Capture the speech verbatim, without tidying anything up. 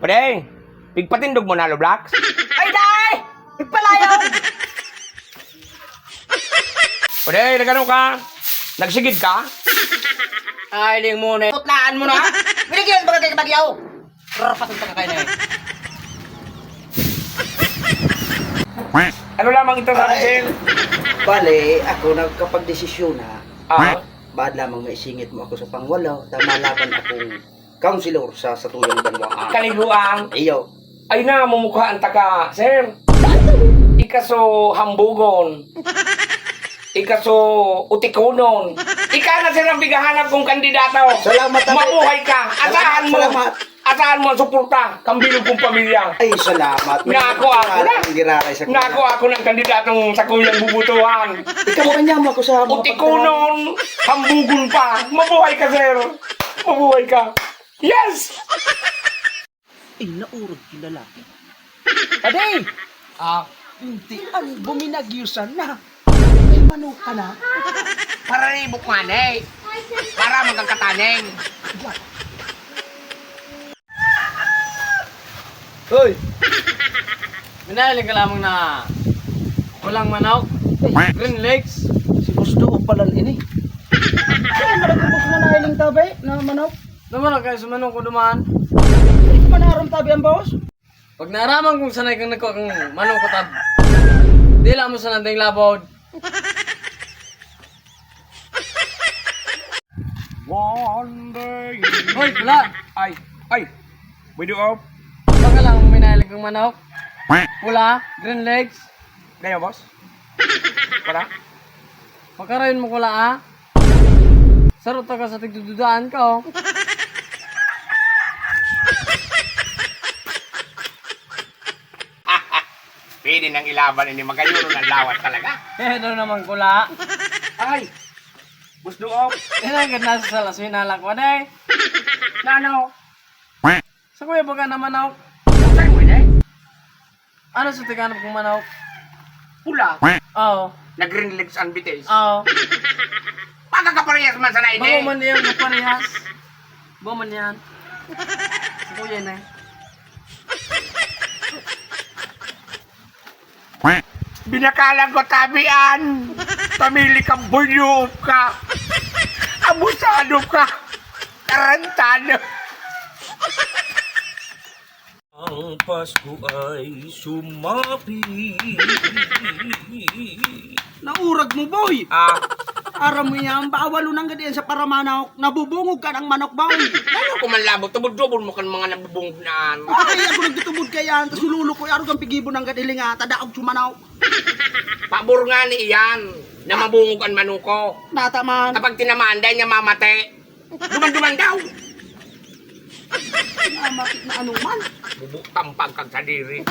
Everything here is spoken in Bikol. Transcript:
Pwede, pigpatindog mo na, Loblax? Ay, dai! Pigpalayaw! Pwede, nagano ka? Nagsigid ka? Ay, ling mo na. Putlaan mo na! Binigyan ba ka kay Bagyaw? Rarapatong ka kayo na yun. Ano lamang ito sa akin? Bale, ako nagkapagdesisyon na. Ah. Baad lamang maisingit mo ako sa pangwalo, ta malaban akong kaunsilor sa satuyang banwaan. Kaliguang. Iyo. Ay na, mumukhaan ta ka, sir. Ika so hambugon. Ika so utikonon. Ika na, sir, ang pighahanap kong kandidato. Salamat, Atay. Mabuhay ka. Asahan mo. Salamat. Asahan mo ang suporta kan bilog kong pamilya. Ay, salamat. Nga ako, ako na. Ang giraray sa Nga ako, ako na ang kandidatong sakuyang bubutuhan. Ikaw, kanya mo ako sa mga Utikonon, hambugon pa. Mabuhay ka, sir. Mabuhay ka. Yes! Ay, naurog yung lalaki. Padi! Ah, Hindi, ang buminagyo sana. May manok ka na? Pararibok nga na eh. Para magkakataneng. Hoy! Minahiling ka lamang na walang manok? Green Lakes? Si Boss Duo pala ini. Ay, malagkubos na nahiling tabi na manok. Naman ang kayo sa manok ko duman. Hindi ko manaram tabi ang boss. Pag naaraman kong sanay kang nagkuha kang manok ko, tab, dila mo sa nanding labod. One day. Hoy, pula! Ay, ay. Pwede off? Baka lang may nahiling kang manok. Pula, Green Lakes. Kaya, boss? Para? Pakarayon mo ko la, ah. Sarot ka sa tigdududaan ka, oh. Pwede nang ilaban ini, magayuno na lawas talaga. Eh, ano naman ko la? Ay, Boss Duop. Eh, nagad na sa salas, winalak mo, day. Na ano? Sa kuya, baka na manok. Saan mo ini? Ano sa Tagalog kung manok? Pula. Oo. Na Green Lakes ang bitis. Oo. Pagkakaparehas man sana ini. Bako man yan, kaparehas. Bako man yan. Sa kuya na eh. Binakalan ko tabian. Pamili ka, buyo ka. Abusado ka. Tarantado. Ang Pasko ay sumapit. Naurag mo, boy! Ah. Aram mo yan, bawal unang gadiyan sa paramanok. Nabubungog ka ng manok, boy. Ano ko man labo, tubod-tubod mo kan mga nabubungog na ano. Ay, ako nagtutubod ka yan. Tas luluko, aro kang pigibo ng gadiling ha. Tadaog sa manok. Pabor nga ni iyan na mabungog ang manuko. Nataman. Kapag tinamaan, dahil niya mamate. Duman-duman daw. Namati na anuman. Bubo tampag kag sadiri.